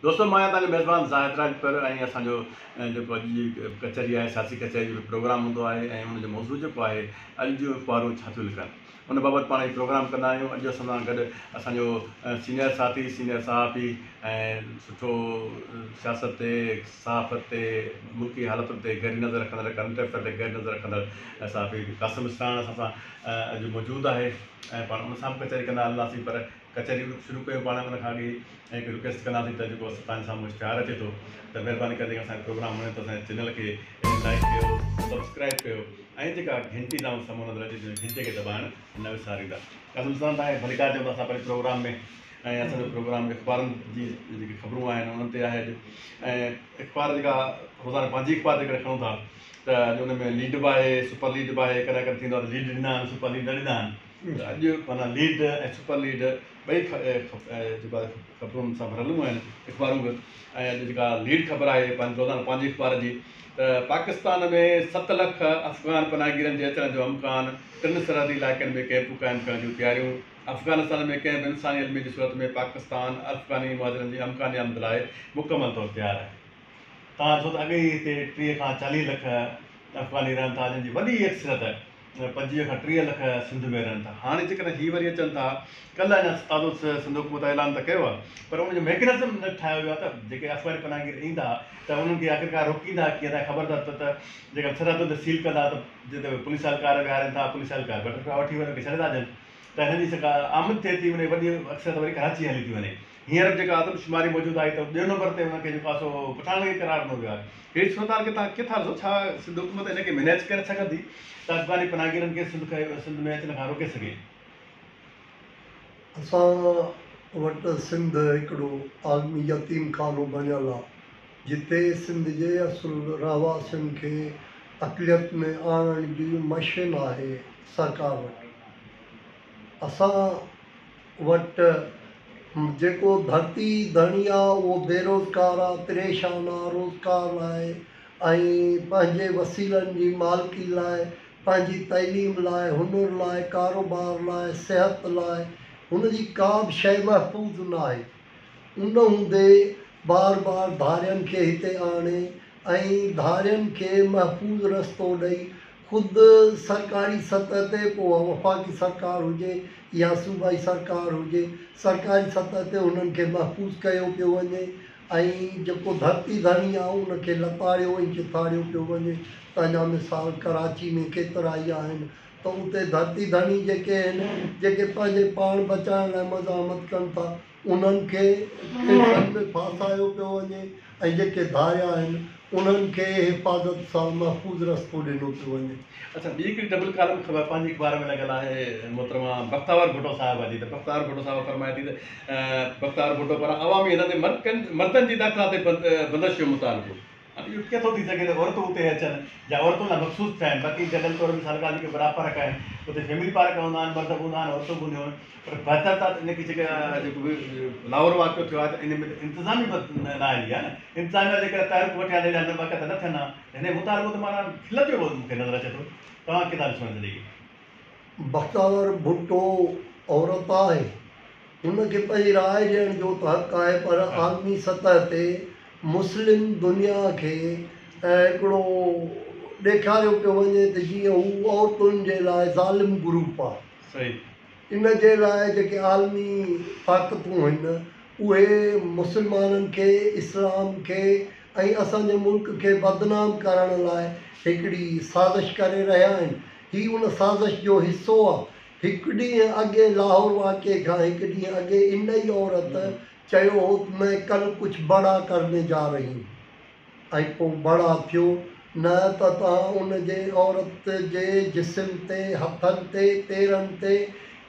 دوستو مان آهيان توهان جو ميزبان زاهد راڄپر ۽ اسان جو جيڪو اڄ جي ڪچهري آهي سياسي ڪچهري جو پروگرام هوندو آهي ۽ ان جو موضوع جيڪو آهي اڄ جون اخبارون ڇا ٿيون لکن ان بابت پاڻ هي پروگرام ڪندا آهيون اڄ اسان سان گڏ اسان جو سينئر ساٿي سينئر صحافي ۽ سٺو سياست تي صحافت تي ملڪي حالتن تي گهري نظر رکندڙ ڪرنٽ افيئر تي گهري نظر رکندڙ صحافي قاسم اسراڻ اسان سان اڄ موجود آهي ۽ پاڻ ان سان به ڪچهري ڪندا هلنداسين پر ڪچهري شروع ڪيون پاڻ ان کان اڳي هڪ رڪويسٽ ڪنداسين ته جيڪو اسان جي سامهون اشتهار اچي ٿو ته مهرباني ڪري جيڪا اسان جو پروگرام وڻي ٿو اسان جي چينل کي لائيڪ ڪيو سبسڪرائب ڪيو ۽ جيڪا گهنٽي توهان سامهون نظر اچي ٿي ان گهنٽي کي دٻائڻ نه وساريندا. قاسم اسلام توهان کي ڀليڪار چئون ٿا اسان پنهنجي پروگرام ۾ ۽ اسان جو پروگرام اخبارن جي جيڪي خبرون آهن انهن تي آهي اڄ ۽ اخبار جيڪا روزانه پنهنجي اخبار جيڪڏهن کڻون ٿا ته اڄ ان ۾ ليڊ به آهي سپر ليڊ به آهي ڪڏهن ڪڏهن ٿيندو آهي ته ليڊ ڏنا آهن سپر ليڊ نه ڏنا آهن ته اڄ معنيٰ ليڊ ۽ سپر ليڊ ٻئي جيڪو آهي خبرن سان ڀريل آهن اخبارون به ۽ اڄ جيڪا ليڊ خبر آهي پنهنجي روزانه پنهنجي اخبار جي ته پاڪستان ۾ 7 لک افغان پناهگيرن جي اچڻ جو امڪان، ٽن سرحدي علائقن ۾ ڪئمپون قائم ڪرڻ جون تياريون، افغانستان ۾ ڪنهن به انساني الميي جي صورت ۾ پاڪستان افغاني مهاجرن جي امڪاني آمد لاء مڪمل طور تيار آهي. تان ڇو ته اڳ ئي هتي 30 کان 40 لک افغاني رهن ٿا جن جي وڏي اڪثريت 25 کان 30 لک سنڌ ۾ رهن ٿا. هاڻي جيڪڏهن هي وري اچن ٿا، ڪلهه اڃا تازو سنڌ حڪومت اعلان ته ڪيو آهي پر ان جو ميڪنزم نه ٺاهيو ويو آهي ته جيڪي افغاني پناهگير ايندا ته انهن کي آخرڪار روڪيندا ڪيئن؟ تان خبر اٿو ته جيڪڏهن سرحدن تي سيل ڪندا ته جتي پوليس اهلڪار ويهارين ٿا، پوليس اهلڪار بٽر پيا وٺي وڃن کي ڇڏي ٿا ڏين ته هنن جي جيڪا آمد ٿئي ٿي ان جي وڏي اڪثريت وري ڪراچي هلي ٿي وڃي. هينئر به جيڪا آدمشماري موجود آهي ته ٻيو نمبر تي انهن کي جيڪو آهي سو پٺاڻن کي قرار ڏنو ويو آهي. اهڙي صورتحال کي توهان ڪيئن ٿا ڏسو؟ ڇا سنڌ حڪومت ان کي مئنيج ڪري سگهندي ته افغاني پناهگيرن کي سنڌ کي سنڌ ۾ اچڻ کان روڪي سگهي؟ اسان وٽ سنڌ هڪڙو عالمي يتيم خانو بڻيل آ جتي سنڌ جي اصل رهواسين کي اقليت ۾ آڻڻ جي مشن آهي سرڪار وٽ. اسان وٽ جيڪو ڌرتي ڌڻي آ اهو بيروزگار آ، پريشان آ، روزگار لاء ۽ پنهنجي وسيلن جي مالڪي لاء، پنهنجي تعليم لاء، هنر لاء، ڪاروبار لاء، صحت لاء هن جي ڪا به شيء محفوظ ناهي. ان هوندي بار بار ڌارين کي هتي آڻي ۽ ڌارين کي محفوظ رستو ڏئي خود سرڪاري سطح تي پوء اها وفاقي سرڪار هجي يا صوبائي سرڪار هجي سرڪاري سطح تي انهن کي محفوظ ڪيو پيو وڃي ۽ جيڪو ڌرتي ڌڻي آهي ان کي لتاڙيو ۽ چٿاڙيو پيو وڃي. تنهن جا مثال ڪراچي ۾ ڪيترائي آهن ته اتي ڌرتي ڌڻي جيڪي آهن جيڪي پنهنجي پاڻ بچائڻ لاء مزاحمت ڪن ٿا انهن کي ڪيسن ۾ ڦاسايو پيو وڃي ۽ جيڪي ڌاريا آهن انهن کي حفاظت سان محفوظ رستو ڏنو پيو وڃي. اڇا ٻي هڪڙي ڊبل ڪالم خبر پنهنجي اخبار ۾ لڳل آهي محترمه بختاور ڀٽو صاحبه جي ته بختاور ڀٽو صاحبه فرمائي ٿي ته بختاور ڀٽو پاران عوامي هنڌن تي مردن جي داخلا تي بندش جو مطالبو. هاڻي اهو ڪيئن ٿو ٿي سگهي ته عورتون اتي اچن يا عورتن لاء مخصوص ٺاهن باقي جنرل طور مثال ڳالهه جيڪي وڏا پارڪ آهن اتي فيملي پارڪ هوندا آهن مرد به هوندا آهن عورتون به هونديون آهن پر بهتر ته ان کي جيڪا جيڪو به لاهور واقعو ٿيو آهي ته ان ۾ ته انتظامي به نااهلي آهي نه انتظاميا جيڪڏهن تحرڪ وٺي ها ته اهڙا واقعا ته نه ٿين ها ته هن جو مطالبو ته معنيٰ کل جو مون کي نظر اچي ٿو توهان ڪيئن ٿا ڏسو هن زندگي کي. بختاور ڀٽو عورت آهي، هن کي پنهنجي راء ڏيڻ جو ته حق آهي پر عالمي سطح تي مسلم دنيا کي هڪڙو ڏيکاريو پيو وڃي ته جيئن هو عورتن جي لاء ظالم گروپ آهي. ان جي لاء جيڪي عالمي طاقتون هن اهي مسلمانن کي، اسلام کي ۽ اسان جي ملڪ کي بدنام ڪرڻ لاء هڪڙي سازش ڪري رهيا آهن. هي ان سازش جو حصو آ. هڪ ڏينهن اڳي لاهور واقعي کان هڪ ڏينهن اڳي ان ئي عورت چيو هو ته مين ڪل ڪجهه بڙا ڪرني جا رهي هون ۽ پوء بڙا ٿيو نه ته توهان ان جي عورت جي جسم تي، هٿن تي، پيرن تي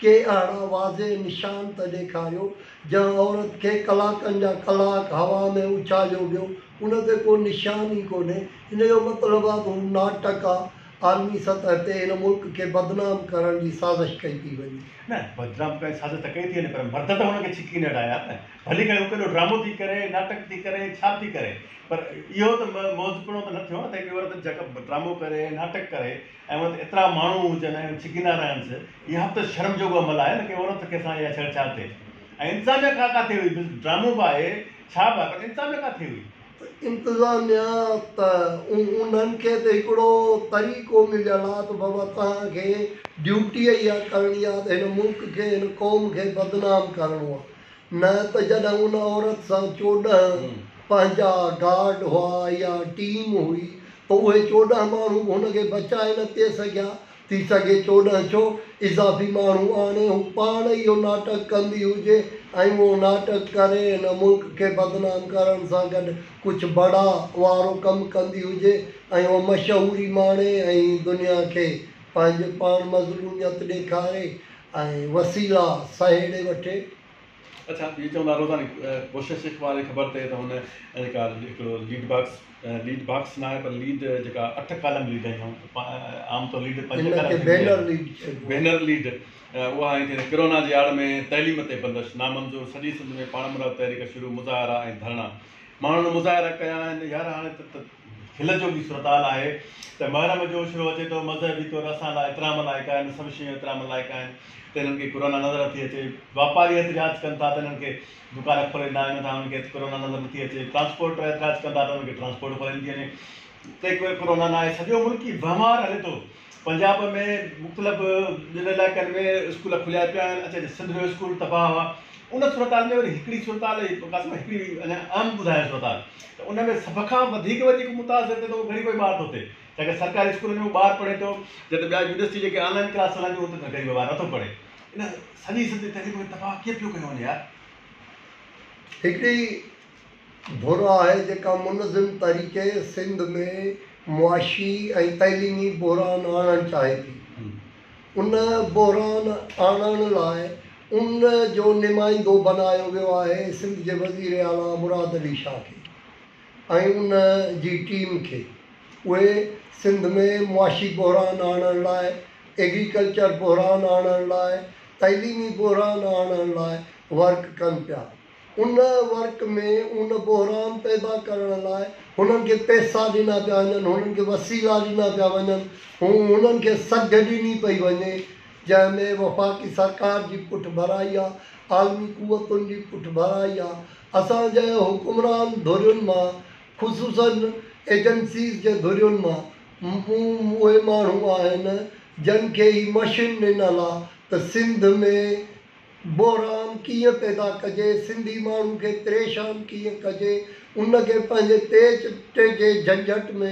ڪي اهڙا واضح نشان ته ڏيکاريو جنهن عورت کي ڪلاڪن جا ڪلاڪ هوا ۾ اڇاليو ويو ان تي ڪو نشان ئي ڪونهي ان جو مطلب آ ته هو ناٽڪ آ عالمي سطح تي هن ملڪ کي بدنام ڪرڻ جي سازش ڪئي پئي وڃي. نه بدنام ڪرڻ جي سازش ته ڪئي ٿي وڃي پر مرد ته هن کي ڇڪي نه اڙايا نه ڀلي کڻي هو ڪيڏو ڊرامو ٿي ڪري ناٽڪ ٿي ڪري ڇا به ٿي ڪري پر اهو ته موذپڻو ته نه ٿيو نه ته هڪڙي عورت جيڪا ڊرامو ڪري ناٽڪ ڪري ۽ ان تي ايترا ماڻهو هجن ۽ ڇڪيندا رهنس اها به ته شرم جوڳو عمل آهي نه ڪنهن عورت کي سان اها ڇيڙ ڇاڙ ٿئي ۽ انتظاميا کان ڪاٿي هئي ڊرامو به آهي. ڇا به آهي پر انتظاميا ڪاٿي هئي؟ انتظاميا ته انهن کي ته هڪڙو طريقو مليل آ ته بابا توهان کي ڊيوٽي اها ڪرڻي آ ته هن ملڪ کي هن قوم کي بدنام ڪرڻو آ نه ته جڏهن ان عورت سان 14 پنهنجا گارڊ هئا يا ٽيم هئي ته اهي 14 ماڻهو به هن کي بچائي نه پئي سگهيا. ٿي سگهي 14 ڇو اضافي ماڻهو آڻي هو پاڻ اهو ناٽڪ ڪندي هجي ۽ اهو ناٽڪ ڪري هن ملڪ کي بدنام ڪرڻ سان گڏ ڪجهه بڙا وارو ڪم ڪندي هجي ۽ اهو مشهوري ماڻي ۽ دنيا کي پنهنجي پاڻ مظلوميت ڏيکاري ۽ وسيلا سهيڙي وٺي. اڇا هي چوندا روزاني ڪوشش اخبار جي خبر تي ته هن جيڪا هڪڙو ليڊ باڪس ليڊ باڪس نه آهي پر ليڊ جيڪا 8 ڪالم ليڊ آهن عام طور ليڊ 5 ان ڪالم کي ٿيندي بينر آهي ليڊ چئبو آهي. بينر ليڊ اها آئي ته ڪرونا جي آڙ ۾ تعليم تي بندش نامنظور سڄي سنڌ ۾ پاڻمرادو تحريڪ شروع مظاهرا ۽ ڌرڻا ماڻهن مظاهرا ڪيا آهن يار هاڻي ته کل جوڳي صورتحال آهي ته محرم جو عشرو اچي ٿو، مذهبي طور اسان لاء احترام لائق آهن، سڀ شيون احترام لائق آهن ته انهن کي ڪورونا نظر نٿي اچي، واپاري احتجاج ڪن ٿا ته انهن کي دڪان کولي نه آهن ٿا انهن کي ڪورونا نظر نٿي اچي، ٽرانسپورٽر احتجاج ڪن ٿا ته انهن کي ٽرانسپورٽ کولي نٿي وڃي ته ڪورونا نه آهي، سڄو ملڪ ئي وهنوار هلي ٿو، پنجاب ۾ مختلف ٻين علائقن ۾ اسڪول کليا پيا آهن، اچي سنڌ جو اسڪول تباهه آهي، ان صورتحال ۾ وري هڪڙي صورتحال قاسم هڪڙي اڃا اهم ٻڌايان صورتحال ته ان ۾ سڀ کان وڌيڪ وري جيڪو متاثر ٿئي ٿو اهو غريب ٻار ٿو ٿئي ڇاڪاڻ سرڪاري اسڪولن ۾ اهو ٻار پڙهي ٿو جڏهن ٻيا يونيورسٽي جيڪي آن لائن ڪلاس هلن ٿيون اتي ته غريب ٻار نٿو پڙهي ان سڄي سنڌ جي تعليم کي تباهه ڪيئن پيو ڪيو وڃي يار. هڪڙي ڌر آهي جيڪا منظم طريقي سنڌ ۾ معاشي ۽ تعليمي بحران آڻڻ چاهي ٿي. ان بحران آڻڻ لاء ان جو نمائندو بنايو ويو آهي سنڌ جي وزير اعليٰ مراد علي شاهه کي ۽ ان جي ٽيم کي. اهي سنڌ ۾ معاشي بحران آڻڻ لاء، ايگريڪلچر بحران آڻڻ لاء، تعليمي بحران آڻڻ لاء ورڪ ڪن پيا. ان ورڪ ۾ ان بحران پيدا ڪرڻ لاء هنن کي پئسا ڏنا پيا وڃن، هنن کي وسيلا ڏنا پيا وڃن، هنن کي سگهه ڏني پئي وڃي، جنهن ۾ وفاقي سرڪار جي پٺڀرائي آ، عالمي قوتن جي پٺڀرائي آ. اسان جي حڪمران ڌرين مان خصوصاً ايجنسيز جي ڌرين مان اهي ماڻهو آهن جن کي هي مشن ڏنل آ ته سنڌ ۾ بحران ڪيئن پيدا ڪجي، سنڌي ماڻهو کي پريشان ڪيئن ڪجي، ان کي پنهنجي پيچ ٽيجي جهنجهٽ ۾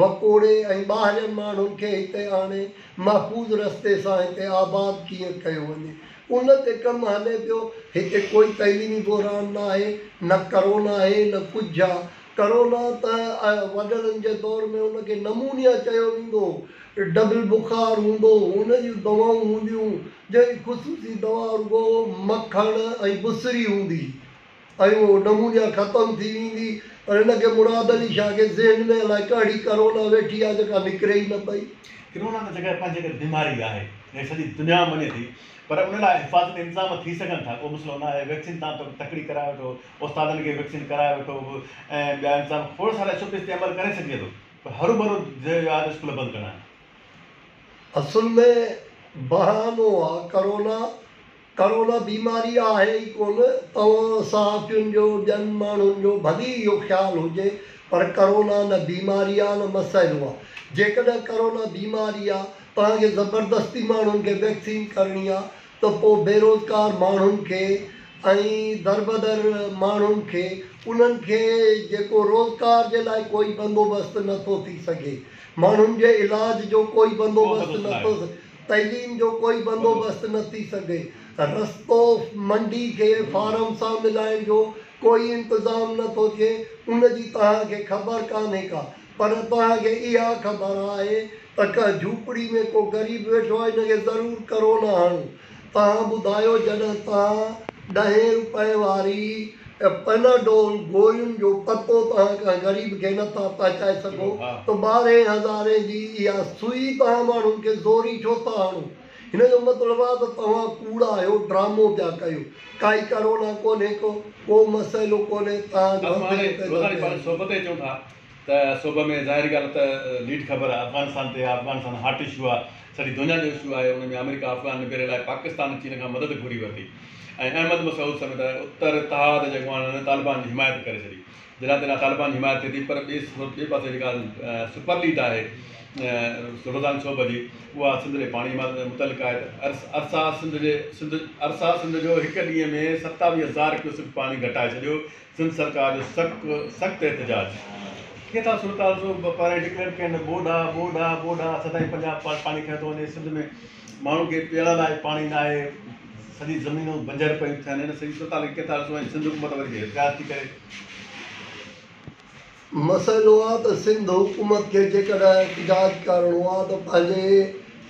وڪوڙي ۽ ٻاهرين ماڻهن کي هتي آڻي محفوظ رستي سان هتي آباد ڪيئن ڪيو وڃي، ان تي ڪم هلي پيو. هتي ڪوئي تعليمي بحران ناهي، نه ڪرونا آهي نه ڪجهه آ. ڪرونا ته وڏڙن جي دور ۾ ان کي نمونيا چيو ويندو هو، ڊبل بخار هوندو هو، ان جون دوائون هونديون هيون، جنهن جي خصوصي دوا رڳو مکڻ ۽ بصري هوندي هئي ۽ اهو نمونيا ختم ٿي ويندي پر هن کي مراد علي شاهه کي ذهن ۾ الائي ڪهڙي ڪرونا ويٺي آهي جيڪا نڪري ئي نه پئي. ڪرونا ته جيڪا پنهنجي هڪ بيماري آهي ۽ سڄي دنيا مڃي ٿي پر ان لاء حفاظتي انتظام ٿي سگهن ٿا ڪو مسئلو نه آهي ويڪسين تان ته تڪڙي ڪرائي وٺو استادن کي ويڪسين ڪرائي وٺو ۽ ٻيا انتظام کوڙ سارا ايس او پيز تي عمل ڪري سگهجي ٿو پر هروڀرو جي آر اسڪول بند ڪرڻا آهن. اصل ۾ بهانو آ ڪرونا، ڪرونا بيماري آهي ئي ڪونه، توهان صحافين جو ٻين ماڻهن جو ڀلي اهو خيال هجي پر ڪرونا نه بيماري آ نه مسئلو آ، جيڪڏهن ڪرونا بيماري آ توهان کي زبردستي ماڻهن کي ويڪسين ڪرڻي آ ته پوء بيروزگار ماڻهن کي ۽ دربدر ماڻهن کي انهن کي جيڪو روزگار جي لاء ڪوئي بندوبست نه ٿو ٿي سگهي، ماڻهن جي علاج جو ڪوئي بندوبست نه ٿو تعليم جو ڪوئي بندوبست نه ٿي سگهي، رستو منڊي کي فارم سان ملائڻ جو ڪوئي انتظام نه ٿو ٿئي، ان جي توهان کي خبر ڪانهي ڪا. پر توهان کي اها خبر آهي ته ڪنهن جهوپڙي ۾ ڪو غريب ويٺو آهي ان کي ضرور ڪرونا هڻو. توهان ٻڌايو جڏهن توهان ڏهين روپئي واري پيناڊول گورين جو پتو توهان ڪنهن غريب کي نه ٿا پهچائي سگهو ته ٻارهين هزارين جي اها سوئي توهان ماڻهن کي زوري ڇو ٿا هڻو؟ هن جو مطلب آهي ته توهان ڪوڙا آهيو ڊرامو پيا ڪيو. ڪائي ڪرونا ڪونهي ڪو ڪو مسئلو ڪونهي توهان جو اسان هٿ هاڻي جو پيدا روزاني پاڻ ڪيل. صحبت تي اچون ٿا ته صحبه ۾ ظاهري ڳالهه ته ليڊ خبر افغانستان تي آهي افغانستان هاٽ اشو آهي سڄي دنيا جو اشو آهي ان ۾ آمريڪا افغان نبيري لاء پاڪستان چين کان مدد گهري ورتي ۽ احمد مسعود سميت اتر اتحاد جي اڳواڻن طالبان جي حمايت ڪري ڇڏي. جڏهن ته طالبان جي حمايت ٿئي ٿي پر ٻئي پاسي جيڪا سپر ليڊ آهي روزاني سوڀ جي اها سنڌ جي پاڻي متعلق آهي ته ارسا سنڌ جي سنڌ ارسا سنڌ جو هڪ ڏينهن ۾ 27,000 ڪيوسڪ پاڻي گهٽائي ڇڏيو، سنڌ سرڪار جو سخت سخت احتجاج. ڪيئن ٿا صورتحال سو پهريان ڊڪليئر ڪين ٻوڏ آ ٻوڏ آ ٻوڏ آ سدائين پنجاب پاڻي کڻي ٿو وڃي سنڌ ۾ ماڻهن کي پيئڻ لاء پاڻي ناهي سڄي زمينون بنجر پيون ٿين ان سڄي صورتحال کي ڪيئن ٿا ڏسو ۽ سنڌ حڪومت وري احتجاج ٿي ڪري. مسئلو آ ته سنڌ حڪومت کي جيڪڏهن احتجاج ڪرڻو آ ته پنهنجي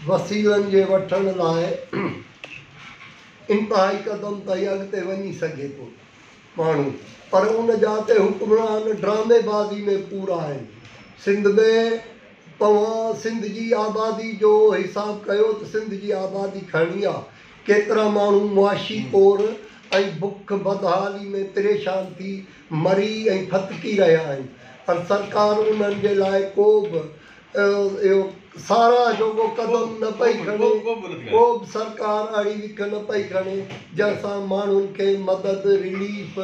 وسيلن جي وٺڻ لاء انتهائي قدم تائين اڳتي وڃي سگهي ٿو ماڻهو پر ان جا تي حڪمران ڊرامي بازي ۾ پورا آهن. سنڌ ۾ توهان سنڌ جي آبادي جو حساب ڪيو ته سنڌ جي آبادي گهڻي آ، ڪيترا ماڻهو معاشي طور ۽ بک بدحالي ۾ پريشان ٿي مري ۽ ڦٿڪي رهيا آهن پر سرڪار انهن جي لاء ڪو به اهو ساراهه جوڳو قدم نه پئي کڻي، ڪو به سرڪار اهڙي وک نه پئي کڻي جنهن سان ماڻهن کي مدد، رليف،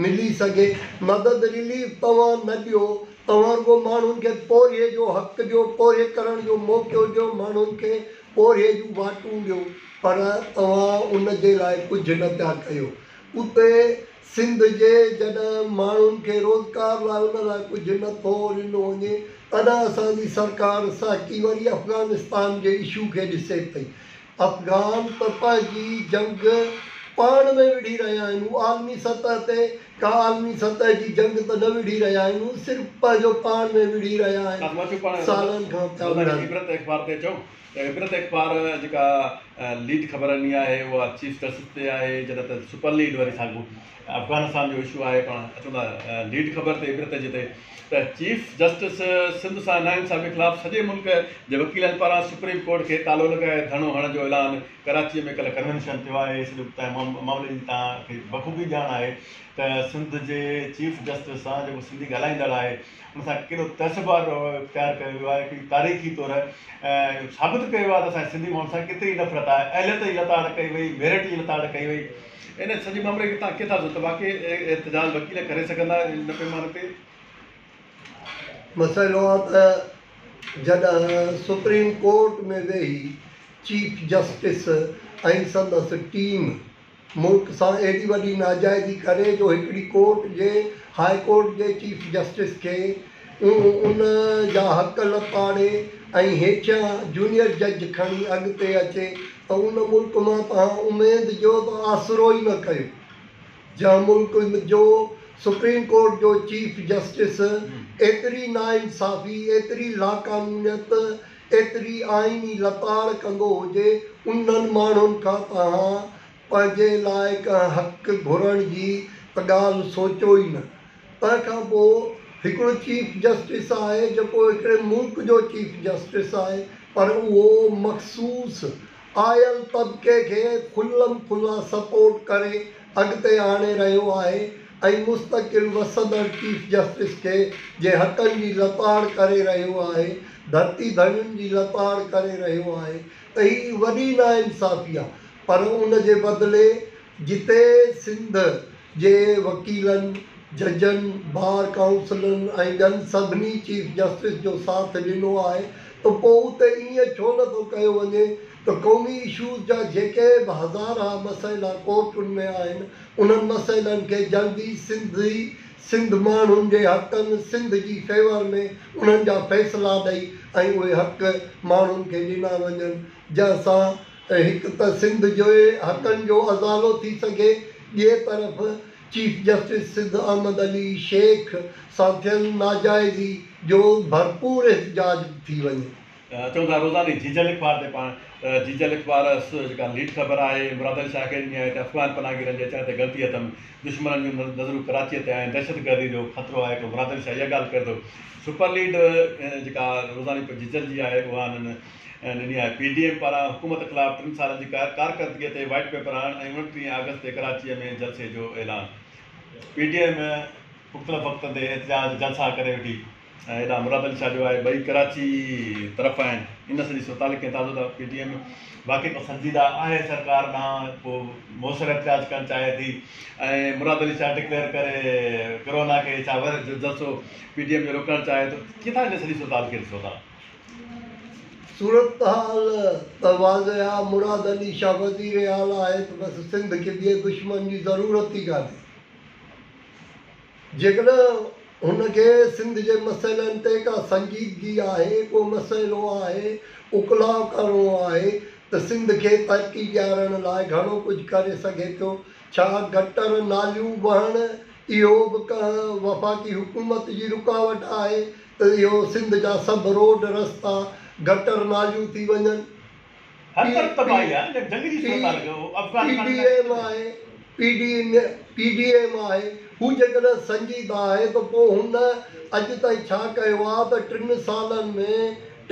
ملي سگهي. مدد رليف توهان نه ڏيو، توهان رڳو ماڻهن کي پورهيي جو حق ڏيو، پورهيي ڪرڻ جو موقعو ڏيو، ماڻهن کي پورهيي جون واٽون ڏيو پر توهان ان جي لاء ڪجهه نه پيا ڪيو. اتي سنڌ جي جڏهن ماڻهن کي روزگار لاء ان لاء ڪجهه نه ٿو ڏنو وڃي تڏهن اسان جي سرڪار سهڪي وري افغانستان جي اشو کي ڏسي پئي. افغان ته پنهنجي جنگ پاڻ ۾ وڙهي رهيا آهن هو عالمي سطح تي ڪا عالمي سطح جي جنگ ته نه وڙهي رهيا آهن هو صرف پنهنجو پاڻ ۾ وڙهي رهيا آهن سالن کان پيا وڙهن. عبرت اخبار تي اچون ته عبرت اخبار جيڪا ليڊ خبر ڏني آهي اها چيف جسٽس تي آهي جڏهن ته سپر ليڊ وري ساڳو افغانستان جو اشو آهي پاڻ اچون ٿا ليڊ خبر تي عبرت جي تي ته چيف جسٽس سنڌ سان ناانصافي خلاف سڄي ملڪ جي وڪيلن پاران سپريم ڪورٽ کي تالو لڳائي ڌرڻو هڻڻ جو اعلان ڪراچي ۾ ڪلهه ڪنوينشن ٿيو آهي سڄو معاملي جي توهان کي بخوبي ڄاڻ آهي ته سنڌ جي چيف جسٽس سان جيڪو سنڌي ڳالهائيندڙ آهي ان سان ڪيڏو تعصب وارو رويو اختيار ڪيو ويو آهي، هڪڙي تاريخي طور اهو ثابت ڪيو ويو آهي ته اسان جي سنڌي ماڻهن سان ڪيتري نفرت آهي، اهليت جي لتاڙ ڪئي وئي، ميرٽ جي لتاڙ ڪئي وئي. ان سڄي مامري کي توهان ڪيئن ٿا ڏسو ته واقعي احتجاج وڪيل ڪري سگهندا ان پيماني تي؟ مسئلو آهي ته جڏهن سپريم ڪورٽ ۾ ويهي چيف جسٽس ۽ سندس ٽيم ملڪ سان ايڏي وڏي ناجائزي ڪري جو هڪڙي ڪورٽ جي هاء ڪورٽ جي چيف جسٽس کي ان جا حق لتاڙي ۽ هيٺيان جونيئر جج کڻي اڳتي اچي ته ان ملڪ مان توهان اميد جو ته آسرو ئي نه ڪيو جنهن ملڪ جو سپريم ڪورٽ جو چيف جسٽس ايتري ناانصافي ايتري لاقانونيت ايتري آئيني لتاڙ ڪندو هجي انهن ماڻهن کان توهان پنهنجي لاء ڪنهن حق گهرڻ جي ته ڳالهه سوچو ئي نه. تنهن کان پوء هڪڙو چيف جسٽس آهي جيڪو هڪڙي ملڪ جو چيف جسٽس آهي پر اهو مخصوص آيل طبقي کي کلم کلا سپورٽ ڪري اڳتي آڻي رهيو آهي ۽ مستقل وسندڙ چيف جسٽس کي جي حقن جي لتاڙ ڪري رهيو آهي، ڌرتي ڌڻين جي لتاڙ ڪري رهيو آهي ته هي وڏي ناانصافي آهي پر ان جي بدلي جتي سنڌ جي وڪيلن، ججن، بار ڪائونسلن ۽ ٻين سڀني چيف جسٽس جو ساٿ ڏنو آهي ته پوء اتي ائين ڇو نه ٿو ڪيو وڃي ته قومي اشوز جا جيڪي به هزارها مسئلا ڪورٽن ۾ آهن انهن مسئلن کي جلدي سنڌي سنڌ ماڻهن جي حقن سنڌ جي فيور ۾ انهن جا فيصلا ڏئي ۽ اهي حق ماڻهن کي ڏنا وڃن جنهن سان هڪ ته سنڌ جي حقن جو ازالو ٿي سگهي ٻئي طرف چيف جسٽس سنڌ احمد علي شيخ سان ٿيل ناجائزي جو ڀرپور احتجاج به ٿي وڃي. اچون ٿا روزاني جيجل اخبار تي پاڻ ته جيجل اخبار جيڪا ليڊ خبر آهي مراد علي شاهه کي ڏني آهي ته افغان پناهگيرن جي اچڻ تي ڳڻتي اٿم دشمنن جون نظرون ڪراچيء تي آهن دهشتگردي جو خطرو آهي هڪڙو مراد علي شاهه اها ڳالهه ڪري ٿو سپر ليڊ جيڪا روزاني جيجل جي آهي اها هنن ڏني آهي پي ڊي ايم پاران حڪومت خلاف ٽن سالن جي ڪارڪردگي تي وائيٽ پيپر آڻڻ ۽ 29 آگسٽ تي ڪراچيء ۾ جلسي جو اعلان پي ڊي ايم مختلف وقتن تي احتجاج جلسا ڪري ويٺي. ۽ هيڏانهن مراد علي شاهه جو آهي ٻئي ڪراچي طرف آهن ان سڄي صورتحال کي تازو ته پي ٽي ايم واقعي ڪو سنجيده آهي سرڪار ڏانهن ڪو موثر احتجاج ڪرڻ چاهي ٿي ۽ مراد علي شاهه ڊڪليئر ڪري ڪرونا کي ڇا ور جو جلسو پي ٽي ايم جو روڪڻ چاهي ٿو ڪيئن ٿا ان سڄي صورتحال کي ڏسو ٿا؟ صورتحال ته واضح آ مراد علي شاهه وزير اعليٰ آهي ته بس سنڌ کي ٻئي دشمن جي ضرورت ئي ڪانهي. جيڪڏهن هن کي سنڌ جي مسئلن تي ڪا سنجيدگي آهي، ڪو مسئلو آهي، اڪلاء ڪرڻو آهي ته سنڌ کي ترقي ڏيارڻ لاء گهڻو ڪجهه ڪري سگهي ٿو. ڇا گٽر ناليون وهڻ اهو به ڪنهن وفاقي حڪومت جي رڪاوٽ آهي ته اهو سنڌ جا سڀ روڊ رستا گٽر ناليون ٿي وڃن؟ هر طرف تباهي آهي نه جنگ جي صورت حال پي ڊي ايم آهي P D P D M آهي هو جيڪڏهن سنجيده آهي ته پوء هن اڄ تائين ڇا ڪيو آهي ته ٽن سالن ۾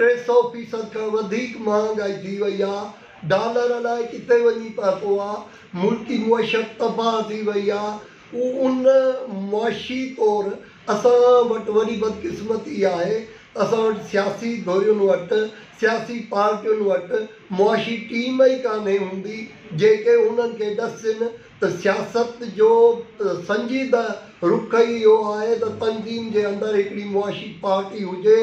300 فيصد کان وڌيڪ مهانگائي ٿي وئي آهي ڊالر الائي ڪٿي وڃي پهتو آهي ملڪي معيشت تباهه ٿي وئي آهي هو ان معاشي طور اسان وٽ وڏي بدقسمتي آهي ته اسان وٽ سياسي ڌرين وٽ، سياسي پارٽين وٽ معاشي ٽيم ئي ڪانهي هوندي جيڪي انهن کي ڏسين ته سياست جو سنجيده رخ ئي اهو آهي ته تنظيم جي اندر هڪڙي معاشي پارٽي هجي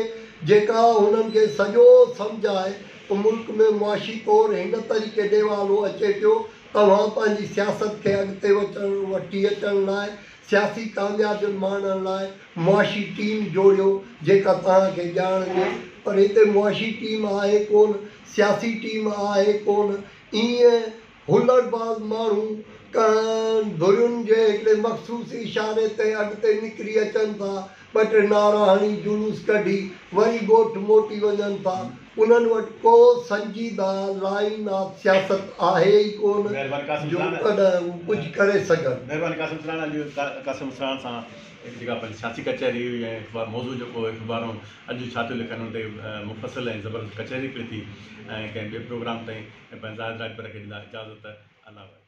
جيڪا هنن کي سڄو سمجهائي ته ملڪ ۾ معاشي طور هن طريقي ڏيوالو اچي پيو توهان پنهنجي سياست کي اڳتي وٺي اچڻ لاء سياسي ڪاميابين ماڻڻ لاء معاشي ٽيم جوڙيو جيڪا توهان کي ڄاڻ ڏي پر هتي معاشي ٽيم آهي ڪونه سياسي ٽيم آهي ڪونه ائين هلڙباز ماڻهو ڪنهن ڌرين جي هڪڙي مخصوص اشاري تي اڳتي نڪري اچن ٿا ٻه ٽي نعرا هڻي جلوس ڪڍي وري ڳوٺ موٽي وڃن ٿا. انهن وٽ ڪو سنجيده لائين آف سياست آهي ئي ڪونه مهرباني قاسم جو سراڻ ڪڏهن هو ڪجهه ڪري سگهن. مهرباني قاسم سراڻ اڄ قاسم سراڻ سان هڪ جيڪا پنهنجي سياسي ڪچهري هئي ۽ اخبار موضوع جيڪو هو اخبارون اڄ ڇا ٿيون لکن ان تي مفصل ۽ زبردست ڪچهري هڪڙي ٿي ۽ ڪنهن ٻئي پروگرام تائين پنهنجي زاهد راڄپر کي ڏيندا اجازت الله واهي.